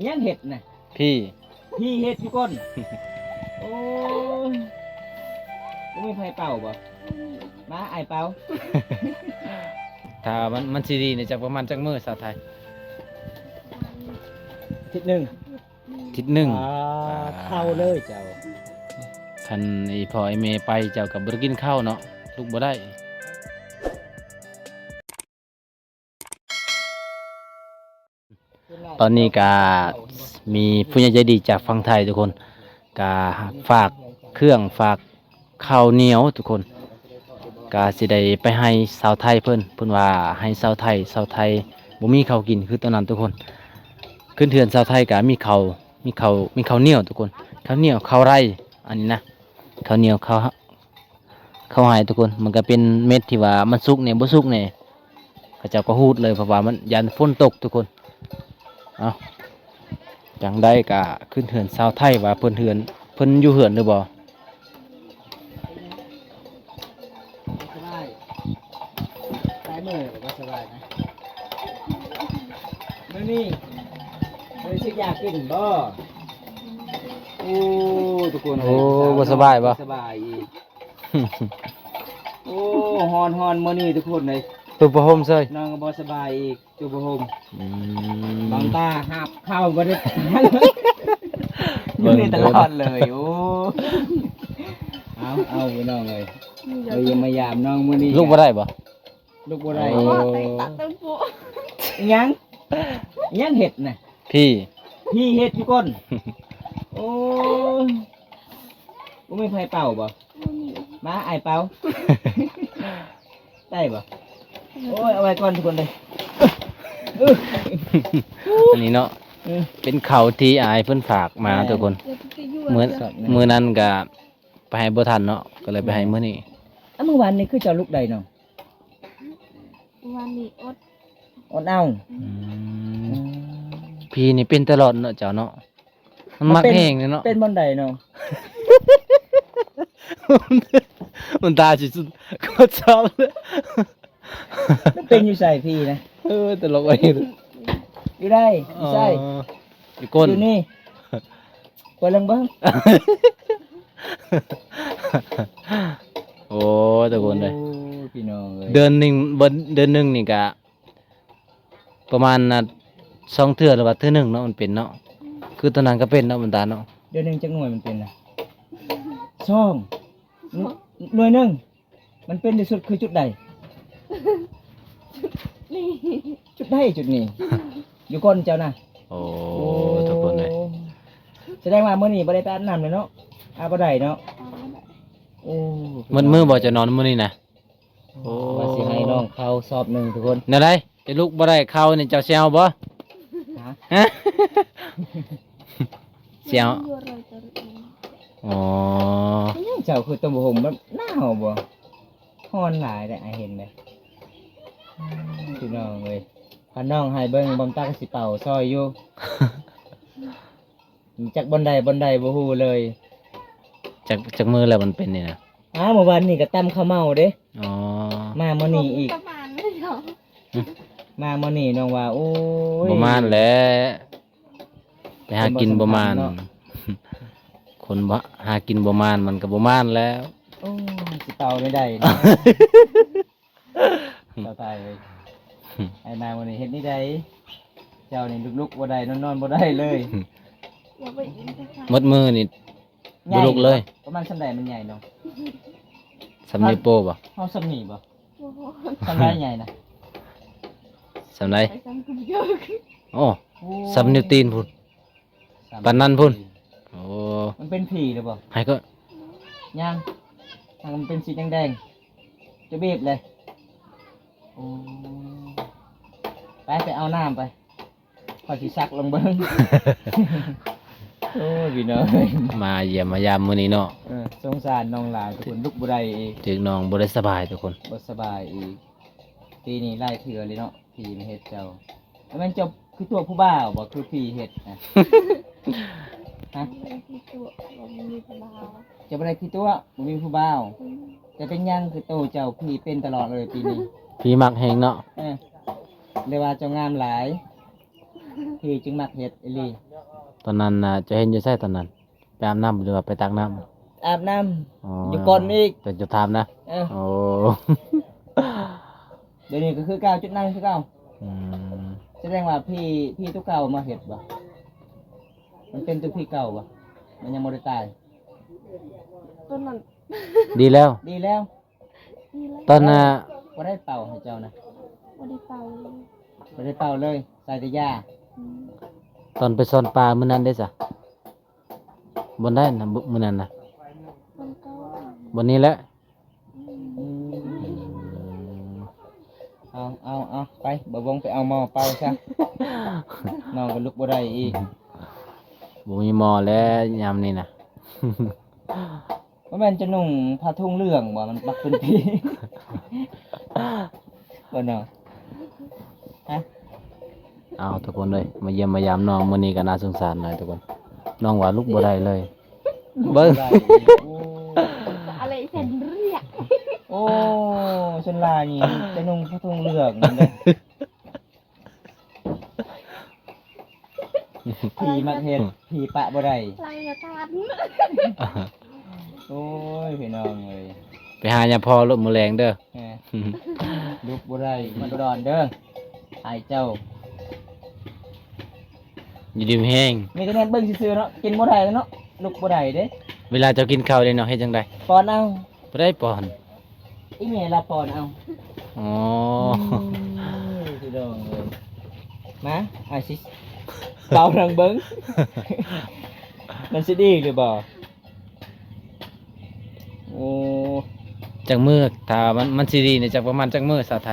ຍັງເຮັດນະ ພີ ພີເຮັດຢູ່ກົ້ນ. ໂອ້ຍ ບໍ່ມີໃຜເປົ່າບໍ່? ມາ ອ້າຍເປົ່າ. ຖ້າມັນ ມັນຊິດີນີ້ ຈັກປະມານຈັກມື້ ສາວໄທ? ອາທິດໜຶ່ງ. ອາທິດໜຶ່ງ. ອ່າ ອ່າ ເຂົ້າເລີຍເຈົ້າ. ຄັນອີ່ພໍ່ອີ່ແມ່ໄປ ເຈົ້າກໍບໍ່ໄດ້ກິນເຂົ້າເນາະ ລຸກບໍ່ໄດ້. ຕອນນີ້ກໍມີຜູ້ໃຫຍ່ໃຈດີຈາກຝັ່ງໄທທຸກຄົນ ກໍຝາກເຄື່ອງ ຝາກເຂົ້າໜຽວທຸກຄົນ ກໍຊິໄດ້ໄປໃຫ້ຊາວໄທເພິ່ນ ເພິ່ນວ່າໃຫ້ຊາວໄທ ຊາວໄທບໍ່ມີເຂົ້າກິນ ຄືຕອນນັ້ນທຸກຄົນ. ຂຶ້ນເຮືອນຊາວໄທກໍມີເຂົ້າ ມີເຂົ້າ ມີເຂົ້າໜຽວທຸກຄົນ ເຂົ້າໜຽວ ເຂົ້າໄຮ່ ອັນນີ້ນະ ເຂົ້າໜຽວ ເຂົ້າ ເຂົ້າໄຮ່ທຸກຄົນ. ມັນກໍເປັນເມັດທີ່ວ່າມັນສຸກແດ່ບໍ່ສຸກແດ່ ເຂົາເຈົ້າກໍຮູດເລີຍ ເພາະວ່າມັນຢ້ານຝົນຕົກທຸກຄົນ. ເອົ້າ ຈັ່ງໃດກໍຂຶ້ນເຮືອນຊາວໄທ ວ່າເພິ່ນເຮືອນ ເພິ່ນຢູ່ເຮືອນຫຼືບໍ່. ສະບາຍ ຫຼາຍມື້ແລ້ວບໍ່ສະບາຍນະ ມື້ນີ້ບໍ່ໄດ້ສີດຢາກິນບໍ່? ໂອ້ ທຸກຄົນເອີຍ ໂອ້ ບໍ່ສະບາຍບໍ່? ສະບາຍອີກ. ໂອ້ ຮ້ອນໆ ມື້ນີ້ທຸກຄົນເອີຍ ຕຸບຜ້າຫົ່ມເສີຍ ນ້ອງກໍບໍ່ສະບາຍອີກ ຕຸບຜ້າຫົ່ມ. ອືມ ບາງຕາຫາບເຂົ້າບໍ່ໄດ້ ຢູ່ນີ້ຕະຫຼອດເລີຍ. ໂອ້ ເອົາ ເອົາ ພີ່ນ້ອງເອີຍ ມາຢ້ຽມມາຢາມນ້ອງມື້ນີ້ ລຸກບໍ່ໄດ້ບໍ່? ລຸກບໍ່ໄດ້. ໂອ້ ຕະເຕີໂປະ ອີຫຍັງ? ອີຫຍັງເຮັດນະ? ພີ ພີເຮັດຢູ່ກົ້ນ. ໂອ້ຍ ບໍ່ມີໃຜເປົ່າບໍ່? ບໍ່ມີ. ມາ ອ້າຍເປົ່າ ໄດ້ບໍ່? ໂອ້ຍ ເອົາໄວ້ກ່ອນທຸກຄົນເດີ. ອັນນີ້ເນາະ ເອີ ເປັນເຂົ້າທີ່ອ້າຍເພິ່ນຝາກມາ ແມ່ນ ທຸກຄົນ. ເອີ ມື້ ມື້ນັ້ນກະໄປໃຫ້ບໍ່ທັນເນາະ ກໍເລີຍໄປໃຫ້ ແມ່ນ ມື້ນີ້. ອາ ມື້ວານນີ້ຄືເຈົ້າລຸກໄດ້ເນາະ? ວານນີ້ອົດ ອົດເອົາ. ອືມ ອືມ ພີນີ້ເປັນຕະຫຼອດເນາະເຈົ້າເນາະ ມັນມັກແຮງເນາະ. ເປັນບ່ອນໃດເນາະ? ມັນຕາຊິສຸດ ກໍຊອບເລີຍ. ມັນເປັນຢູ່ໃສພີນະ? ເອີ ຕະຫຼົກໄວ້ ຢູ່ໃດ ຢູ່ໃສ? ອໍ ຢູ່ກົ້ນ ຢູ່ນີ້. ເປີດເບິ່ງເບິ່ງ. ໂອ້ຍ ທຸກຄົນເອີຍ ໂອ້ຍ ພີ່ນ້ອງເອີຍ ເດືອນໜຶ່ງບໍ່ ເດືອນໜຶ່ງນີ້ກະປະມານນະ ສອງເທື່ອ ຫຼືວ່າເທື່ອໜຶ່ງເນາະ ມັນເປັນເນາະ. ຄືຕອນນັ້ນກໍເປັນເນາະ ບັນດາເນາະ. ເດືອນໜຶ່ງຈັກໜ່ວຍມັນເປັນນະ? ສອງ ໜ່ວຍໜຶ່ງ. ມັນເປັນທີ່ສຸດຄືຈຸດໃດ? ນີ້ ຈຸດໃດຈຸດນີ້? ຢູ່ກົ້ນເຈົ້ານະ. ໂອ້ ໂອ້ ທຸກຄົນເອີຍ ສະແດງວ່າມື້ນີ້ບໍ່ໄດ້ໄປອາບນ້ຳເລີຍເນາະ. ອາບບໍ່ໄດ້ເນາະ. ອາບບໍ່ໄດ້. ໂອ້ ໝົດມື້ບໍ່ຈະນອນມື້ນີ້ນະ? ໂອ້ ວ່າຊິໃຫ້ນ້ອງເຂົ້າຊອບໜຶ່ງທຸກຄົນ. ແນວໃດ? ຈະລຸກບໍ່ໄດ້ເຂົ້ານີ້ ເຈົ້າຊິເອົາບໍ່? ຮະ? ຮະ? ຊິເອົາ. ອໍ ເຈົ້າຄືຕົ້ມຜ້າຫົ່ມແບບໜາວບໍ່? ຮ້ອນຫຼາຍເດ້ ອ້າຍເຫັນເດ້. ອືມ ພີ່ນ້ອງເອີຍ ຄັນນ້ອງໃຫ້ເບິ່ງ ບອມຕາກໍຊິເປົ່າຊ່ອຍຢູ່. ຈັກບ່ອນໃດບ່ອນໃດບໍ່ຮູ້ເລີຍ. ຈັກ ຈັກມື້ແລ້ວມັນເປັນນີ້ນະ? ອ້າວ ມື້ວານນີ້ກໍຕຳເຂົ້າເມົາເດ້. ອໍ ມາມື້ນີ້ອີກ ປະມານນີ້ເນາະ. ມາມື້ນີ້ນ້ອງວ່າ ໂອ້ຍ ບໍ່ມານແຫຼະ ໄປຫາກິນບໍ່ມານ. ຄົນບໍ່ຫາກິນບໍ່ມານ ມັນກໍບໍ່ມານແລ້ວ. ໂອ້ຍ ຊິເປົ່າໄດ້ໃດເນາະ. ສາວໄທເອີຍ ໄອ້ນາງມື້ນີ້ເຮັດແນວໃດ? ເຈົ້ານີ້ລຸກໆບໍ່ໄດ້ ນອນໆບໍ່ໄດ້ເລີຍ. ໝົດມື້ນີ້ບໍ່ລຸກເລີຍ. ປະມານສ່ຳໃດມັນໃຫຍ່ເນາະ? ສ່ຳນິ້ວໂປ້ບໍ່? ເຮົາສ່ຳນີ້ບໍ່? ສ່ຳໃດໃຫຍ່ນະ? ສ່ຳໃດ? ໂອ້ ສ່ຳນິ້ວຕີນພຸ້ນ. ປານນັ້ນພຸ້ນ. ໂອ້ ມັນເປັນຜີຫຼືບໍ່? ໃຫ້ກໍ ຍັງ ຫາກມັນເປັນສີແດງໆ ຈະເບັບເລີຍ. ໂອ້ ໄປ ໄປເອົານ້ຳໄປ ຂ້ອຍຊິສັກລອງເບິ່ງ. ໂອ້ຍ ພີ່ນ້ອງເອີຍ ມາຢ້ຽມມາຢາມມື້ນີ້ເນາະ. ເອີ ສົງສານນ້ອງຫຼາຍທຸກຄົນ ລຸກບໍ່ໄດ້ອີກ. ຖືກນ້ອງບໍ່ໄດ້ສະບາຍທຸກຄົນ ບໍ່ສະບາຍອີກ. ປີນີ້ຫຼາຍເທື່ອເລີຍເນາະ ຜີມາເຮັດເຈົ້າ. ແລ້ວແມ່ນເຈົ້າ ຄືຕົວະຜູ້ບ່າວບໍ່ ຄືຜີເຮັດນະ? ຮະ? ບໍ່ໄດ້ຄືຕົວະ ບໍ່ມີຜູ້ບ່າວ. ເຈົ້າບໍ່ໄດ້ຄືຕົວະ ບໍ່ມີຜູ້ບ່າວ. ອືມ ແຕ່ເປັນຫຍັງຄືໂຕເຈົ້າຜີເປັນຕະຫຼອດເລີຍປີນີ້? ຜີມັກແຮງເນາະ. ເອີ ຫຼືວ່າເຈົ້າງາມຫຼາຍ? ພີ່ຈຶ່ງມັກເຮັດອີ່ຫຼີ. ຕອນນັ້ນນະ ເຈົ້າເຫັນຢູ່ໃສຕອນນັ້ນ? ໄປອາບນ້ຳ ຫຼືວ່າໄປຕັກນ້ຳ? ອາບນ້ຳ. ອໍ ຢູ່ກ້ອນອີກ. ເປັນເຈົ້າຖາມນະ? ເອີ. ໂອ້ ດຽວນີ້ກໍຄືເກົ່າ ຈຸດນັ້ນຄືເກົ່າ. ອືມ ສະແດງວ່າຜີ ຜີຕົວເກົ່າມາເຮັດບໍ່? ມັນເປັນຕົວຜີເກົ່າບໍ່? ມັນຍັງບໍ່ໄດ້ຕາຍ? ຕົວນັ້ນ ດີແລ້ວ ດີແລ້ວ. ຕອນນະ ບໍ່ໄດ້ເປົ່າໃຫ້ເຈົ້ານະ? ບໍ່ໄດ້ເປົ່າເລີຍ ບໍ່ໄດ້ເປົ່າເລີຍ ໃສ່ແຕ່ຢາ. ອືມ ຕອນໄປຊ່ອນປາມື້ນັ້ນເດ້ຊະ? ບ່ອນໃດນະ ມື້ນັ້ນນະ? ບ່ອນເກົ່າ ບ່ອນນີ້ແຫຼະ. ອືມ ເອົາ ເອົາ ເອົາ ໄປ ບ່າວບົງໄປເອົາໝໍ້ເປົ່າຊະ. ນ້ອງກໍລຸກບໍ່ໄດ້ອີກ. ບໍ່ມີໝໍ້ແລ້ວຍາມນີ້ນະ. ບໍ່ແມ່ນຈະນຸ່ງຜ້າຖົງເຫຼືອງບໍ່? ມັນມັກເປັນຜີ ບໍ່ເນາະ? ຮະ? ເອົາ ທຸກຄົນເອີຍ ມາຢ້ຽມມາຢາມນ້ອງມື້ນີ້ກໍໜ້າສົງສານຫຼາຍທຸກຄົນ. ນ້ອງວ່າລຸກບໍ່ໄດ້ເລີຍ. ເບິ່ງ ບໍ່ໄດ້ອີກ. ໂອ້ ອະໄລເສັ້ນເຣຍ. ໂອ້ ສ່ວນຫຼາຍນີ້ຈະນຸ່ງຜ້າຖົງເຫຼືອງນັ້ນເດ້. ຜີມັກເຮັດ ຜີປະບໍ່ໄດ້. ລາຍກະທານ. ໂອ້ຍ ພີ່ນ້ອງເອີຍ ໄປຫາຍາພໍ່ໂລດມື້ແລງເດີ. ແມ່ ລຸກບໍ່ໄດ້ ມັນດອນເດີ ອາຍເຈົ້າ. ຢູ່ດີມີແຮງ. ມີແຕ່ແນມເບິ່ງຊື່ໆເນາະ ກິນບໍ່ໄດ້ເນາະ ລຸກບໍ່ໄດ້ເດ້. ເວລາເຈົ້າກິນເຂົ້າເດ້ນ້ອງເຮັດຈັ່ງໃດ? ປ້ອນເອົາ. ຜູ້ໃດປ້ອນ? ອີແມ່ລາວປ້ອນເອົາ. ອໍ ອືມ ພີ່ນ້ອງເອີຍ ມາ ອ້າຍຊິເປົ່າໃຫ້ເບິ່ງ ມັນຊິດີຫຼືບໍ່? ໂອ້ ຈັກມື້ ຖ້າມັນ ມັນຊິດີນີ້ ຈັກປະມານຈັກມື້ ສາວໄທ?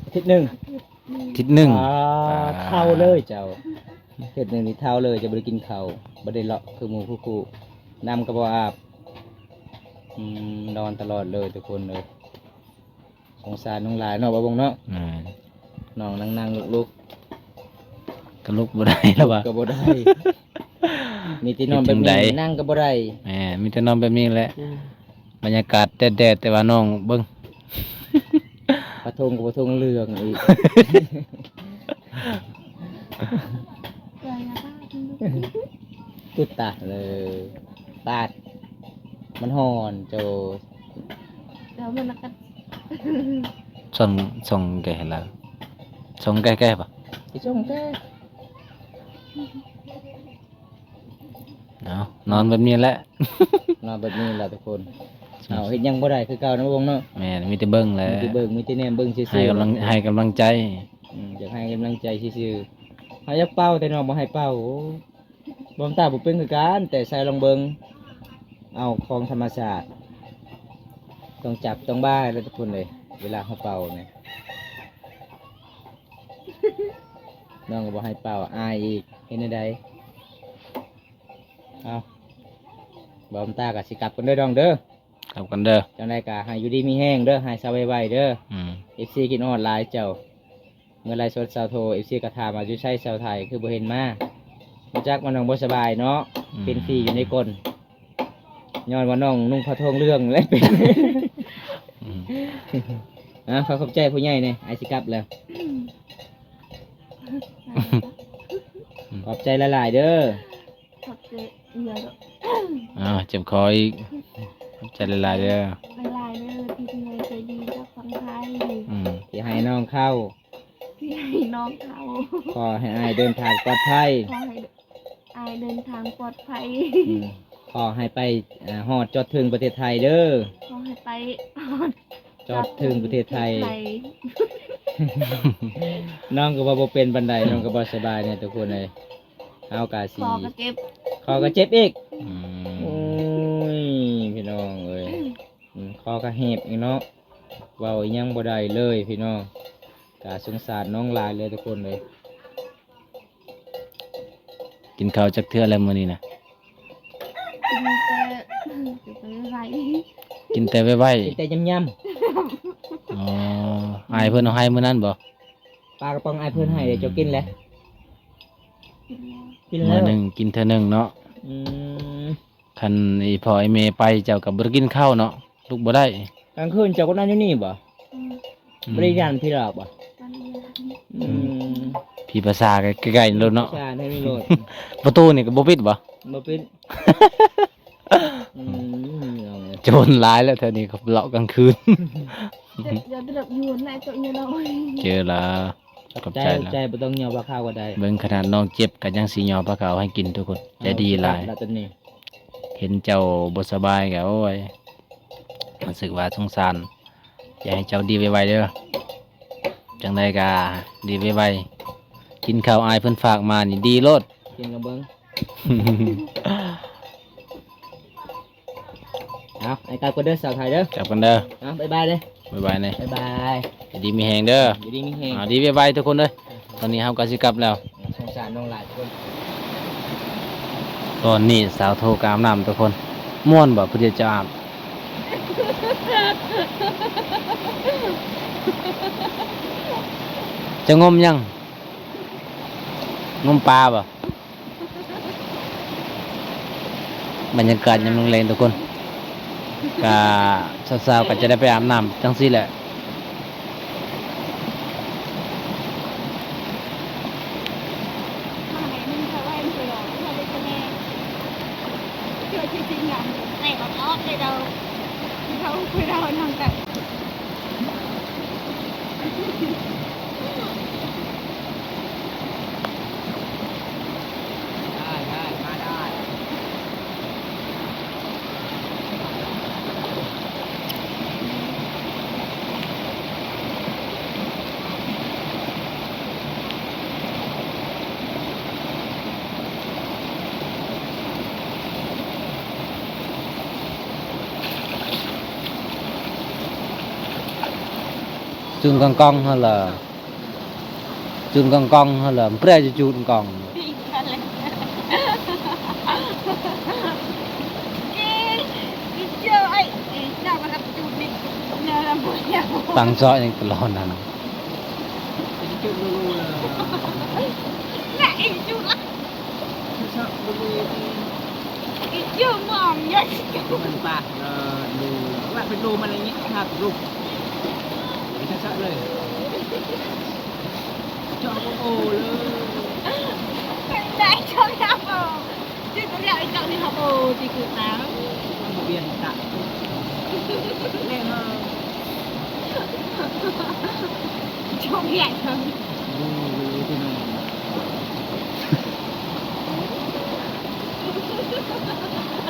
ອາທິດໜຶ່ງ. ອາທິດໜຶ່ງ. ອາທິດໜຶ່ງ. ອ່າ ເຖົ້າເລີຍເຈົ້າ. ອາທິດໜຶ່ງນີ້ເຖົ້າເລີຍ ຈະບໍ່ໄດ້ກິນເຂົ້າ ບໍ່ໄດ້ເລາະຄືໝູ່ຄູ່ໆ ນ້ຳກໍບໍ່ອາບ. ອືມ ນອນຕະຫຼອດເລີຍທຸກຄົນເອີຍ. ສົງສານນ້ອງຫຼາຍເນາະ ບ່າວບົງເນາະ. ແມ່ນ ນ້ອງນັ່ງໆລຸກໆ ກໍລຸກບໍ່ໄດ້ແລ້ວວ່າ ກໍບໍ່ໄດ້. ມີແຕ່ນອນແບບນີ້ ເຮັດຈັ່ງໃດ ນັ່ງກໍບໍ່ໄດ້. ແມ່ນ ມີແຕ່ນອນແບບນີ້ແຫຼະ. ອືມ ບັນຍາກາດແດດໆ ແຕ່ວ່ານ້ອງເບິ່ງ ກະທົງກໍບໍ່ທົງເຫຼືອງອີກ. ຕຸດຕາເລີຍ ປາດ ມັນຮ້ອນໂຈ. ດຽວມັນນະກັດ ສ່ອງ ສ່ອງແກໃຫ້ລາວ ສ່ອງແກ ແກບໍ່ ຊິສົ່ງແກ. ເອົາ ນອນແບບນີ້ແຫຼະ ນອນແບບນີ້ແຫຼະທຸກຄົນ. ເອົາ ເຮັດຫຍັງບໍ່ໄດ້ຄືເກົ່ານະ ບ່າວບົງເນາະ. ແມ່ນ ມີແຕ່ເບິ່ງແຫຼະ ມີແຕ່ເບິ່ງ ມີແຕ່ແນມເບິ່ງຊື່ໆ ໃຫ້ກຳລັງ ໃຫ້ກຳລັງໃຈ. ອືມ ຢາກໃຫ້ກຳລັງໃຈຊື່ໆ. ເຮົາຢາກເປົ່າ ແຕ່ນ້ອງບໍ່ໃຫ້ເປົ່າ. ໂອ້ ບ່າວຕາບໍ່ເປັນຄືກັນ ແຕ່ໃສ່ລອງເບິ່ງ ເອົາຂອງທຳມະຊາດ ຕ້ອງຈັບຕ້ອງບ້າແລ້ວທຸກຄົນເອີຍ ເວລາເຮົາເປົ່ານີ້. ນ້ອງກໍບໍ່ໃຫ້ເປົ່າ ອາຍອີກ ເຮັດແນວໃດ? ເອົາ ບ່າວຕາກໍຊິກັບກ່ອນເດີນ້ອງເດີ ກັບກ່ອນເດີ. ຈັ່ງໃດກໍໃຫ້ຢູ່ດີມີແຮງເດີ ຫາຍເຊົາໄວໆເດີ. ອືມ ເອັຟຊີຄິດຮອດຫຼາຍເຈົ້າ. ເມື່ອໄລຟ໌ສົດສາວໂທ ເອັຟຊີກໍຖາມວ່າຢູ່ໃສສາວໄທ ຄືບໍ່ເຫັນມາ. ຮູ້ຈັກວ່ານ້ອງບໍ່ສະບາຍເນາະ. ອືມ ເປັນຝີຢູ່ໃນກົ້ນ ຍ້ອນວ່ານ້ອງນຸ່ງຜ້າຖົງເຫຼືອງແຫຼະເປັນ. ອືມ ອ່າ ຂໍຂອບໃຈຜູ້ໃຫຍ່ແດ່ ອ້າຍຊິກັບແລ້ວ. ອືມ ຂອບໃຈຫຼາຍໆເດີ. ຂອບໃຈ ອີຫຍັງເນາະ? ອ້າວ ເຈັບຄໍອີກ. ຂອບໃຈຫຼາຍໆເດີ ຫຼາຍໆເດີ ທີ່ຜູ້ໃຫຍ່ໃຈດີຈາກຝັ່ງໄທ. ອືມ ທີ່ໃຫ້ນ້ອງເຂົ້າ ທີ່ໃຫ້ນ້ອງເຂົ້າ. ຂໍໃຫ້ອ້າຍເດີນທາງປອດໄພ ຂໍໃຫ້ອ້າຍເດີນທາງປອດໄພ. ອືມ ຂໍໃຫ້ໄປ ເອີ ຮອດຈອດເຖິງປະເທດໄທເດີ. ຂໍໃຫ້ໄປຮອດຈອດເຖິງປະເທດໄທ. ນ້ອງກໍເວົ້າບໍ່ເປັນປານໃດ ນ້ອງກໍບໍ່ສະບາຍແດ່ທຸກຄົນເອີຍ. ເຮົາກະຊິ ຄໍກະເຈັບ ຄໍກະເຈັບອີກ. ອືມ ໂອ້ຍ ພີ່ນ້ອງເອີຍ ອືມ ຄໍກະແຫບອີກເນາະ ເວົ້າອີ່ຫຍັງບໍ່ໄດ້ເລີຍພີ່ນ້ອງ. ກະສົງສານນ້ອງຫຼາຍເລີຍທຸກຄົນເອີຍ. ກິນເຂົ້າຈັກເທື່ອແລ້ວມື້ນີ້ນະ? ກິນແຕ່ ກິນແຕ່ໄວໆ ກິນແຕ່ຍຳໆ. ອໍ ອ້າຍເພິ່ນເອົາໃຫ້ມື້ນັ້ນບໍ່? ປາກະປ໋ອງອ້າຍເພິ່ນໃຫ້ ອືມ ເຈົ້າກິນແລ້ວ? ກິນແລ້ວ ກິນແລ້ວ ມື້ໜຶ່ງກິນເທື່ອໜຶ່ງເນາະ. ອືມ ຄັນອີ່ພໍ່ອີ່ແມ່ໄປ ເຈົ້າກໍບໍ່ໄດ້ກິນເຂົ້າເນາະ ລຸກບໍ່ໄດ້. ກາງຄືນເຈົ້າກໍນອນຢູ່ນີ້ບໍ່? ອືມ ບໍ່ໄດ້ຢ້ານຜີຫຼອກບໍ່? ບໍ່ໄດ້ຢ້ານ. ອືມ ຜີປາສາດໃກ້ໆໂລດເນາະ ປາສາດໃຫ້ໂລດ ປະຕູນີ້ກໍບໍ່ປິດບໍ່? ບໍ່ປິດ ອືມ ໂຈນຫຼາຍແລ້ວແຖວນີ້ ເລາະກາງຄືນ ເຈີລະ ຂອບໃຈ ຂອບໃຈ ບໍ່ຕ້ອງຍໍປາເຂົ້າກໍໄດ້ ເບິ່ງຂະໜາດນ້ອງເຈັບກໍຍັງຊິຍໍປາເຂົ້າໃຫ້ກິນທຸກຄົນ ໃຈດີຫຼາຍ ເຫັນເຈົ້າບໍ່ສະບາຍກໍ ໂອ້ຍ ຮູ້ສຶກວ່າສົງສານ ຢາກໃຫ້ເຈົ້າດີໄວໆເດີ ຈັ່ງໃດກໍດີໄວໆ ກິນເຂົ້າອ້າຍເພິ່ນຝາກມານີ້ດີໂລດ ກິນລອງເບິ່ງ ເອົາ ອ້າຍກັບກ່ອນເດີ ສາວໄທເດີ ກັບກັນເດີ ເອົາ ບາຍບາຍເດີ ບາຍບາຍເດີ ບາຍບາຍ ຢູ່ດີມີແຮງເດີ ຢູ່ດີມີແຮງ ເອົາ ດີໄວໆທຸກຄົນເດີ ຕອນນີ້ເຮົາກໍຊິກັບແລ້ວ ສົງສານນ້ອງຫຼາຍຄົນ ຕອນນີ້ສາວໂທກໍອາບນ້ຳທຸກຄົນ ມ່ວນບໍ່ຜູ້ດຽວຈະອາບ ຈະງົມຫຍັງ? ງົມປາບໍ່? ບັນຍາກາດຍາມແລງໆທຸກຄົນ ກະສາວໆກໍຈະໄດ້ໄປອາບນ້ຳຈັ່ງຊີ້ແຫຼະ. ຈູນກອງໆຫັ້ນລະ ຈູນກອງໆຫັ້ນລະ ແປຈະຈູນກອງ ຕັ້ງຊອຍນີ້ຕະຫຼອດນັ້ນ. Ih, jom, mom, ya. Mentah, ya, lu. Awak perlu malam ni, ha, perlu. Kita tak boleh. Cok apa, oh, lu. Kena cok apa? Dia tak lihat cok ni apa, tiga tahun. Kemudian tak. Leh, ha. Cok lihat, ha. Lu, lu, lu, lu.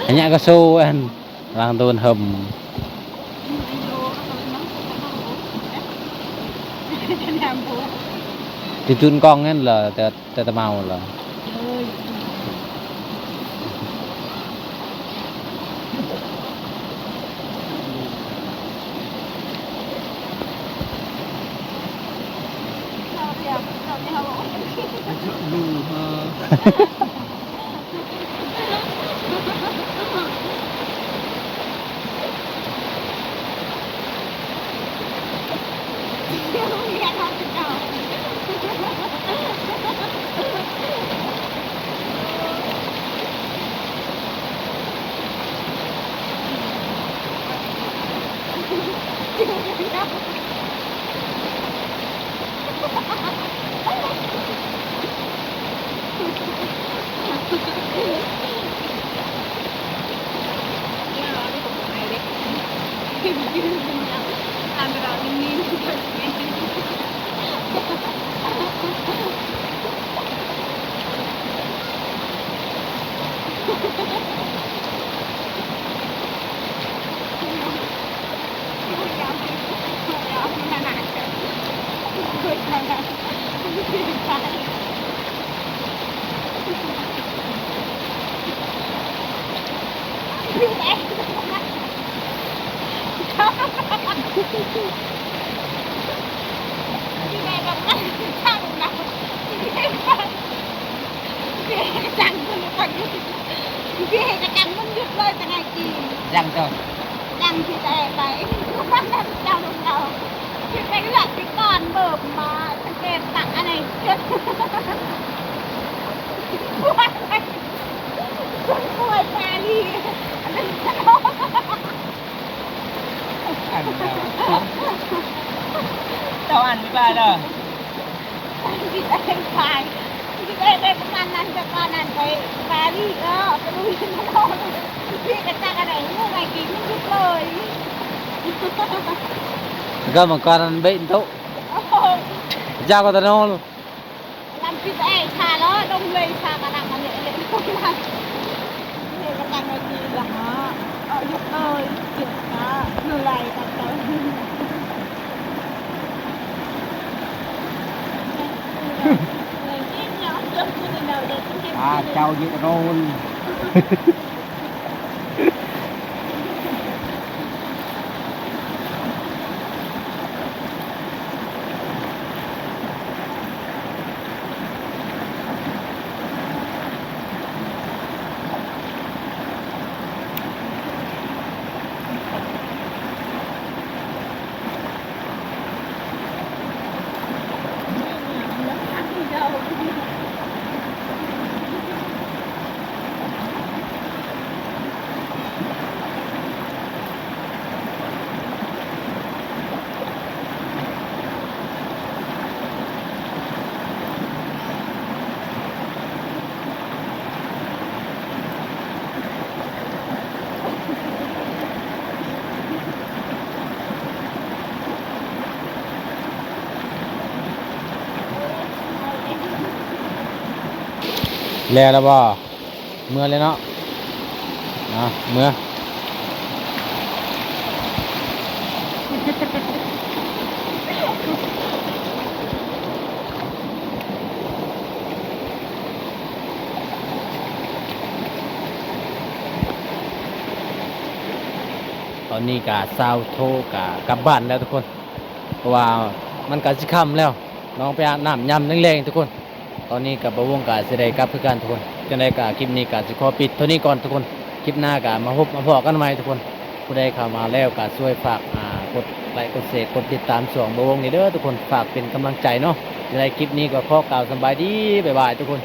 ອັນນີ້ກໍໂຊອັນ ວາງໂຕນເຫິມ ຈະຈູນກອງນັ້ນລະ ແຕ່ ແຕ່ຕະເມົາລະ.ຈັ່ງເຈົ້າ ຈັ່ງຊິໄດ້ໄປ ເຈົ້າ ເຈົ້າ ຊິໄປເລືອກຊິກ່ອນເບີມາ ສະເກດຕະ ອັນນີ້ ຈົນປ່ວຍ ຈົນປ່ວຍຕາລີ ອັນນັ້ນ ເຈົ້າອ່ານອະທິບາຍເດີ ຊິໄດ້ໄປ ນີ້ເນາະ ໄປລຸຍເນາະ ນີ້ກະຈັກອັນໃດ ມັນບໍ່ໄດ້ກິນ ມັນຢຸດເລີຍ ກະມັນການເບະໂຕະ ໂອ້ໂຫ ຈາກກໍຕະນອນ ລຳປິດແອຊາເນາະ ດົງເລີຍຊາກະດັງອັນນີ້ ເຮັດກະຕັງໄວ້ດີລະຫາ ເອົາຢຸດເລີຍ ເກັບກະເມື່ອໄຫຼກັນເຈົ້າ. ອາ ເຈົ້າຢູ່ຕະໂນນ. ແລ້ວລະບໍ່? ເມືອແລ້ວເນາະ ເອົາ ເມືອ. ຕອນນີ້ກະຊາວໂທກະກັບບ້ານແລ້ວທຸກຄົນ ເພາະວ່າມັນກະຊິຄ່ຳແລ້ວ ນ້ອງໄປອາບນ້ຳຍາມແລງໆ ທຸກຄົນ. ຕອນນີ້ກະບ່າວວົງກະຊິໄດ້ກັບຄືກັນທຸກຄົນ. ຈັ່ງໃດກະຄລິບນີ້ກະຊິຂໍປິດເທົ່ານີ້ກ່ອນທຸກຄົນ. ຄລິບໜ້າກະມາພົບມາພໍ້ກັນໃໝ່ທຸກຄົນ. ຜູ້ໃດເຂົ້າມາແລ້ວກະຊ່ວຍຝາກ ອາ ກົດໄລກ໌ ກົດແຊ ກົດຕິດຕາມຊ່ອງບ່າວວົງນີ້ເດີທຸກຄົນ. ຝາກເປັນກຳລັງໃຈເນາະ. ຈັ່ງໃດຄລິບນີ້ກໍຂໍກ່າວສຳບາຍດີ. ບາຍບາຍທຸກຄົນ.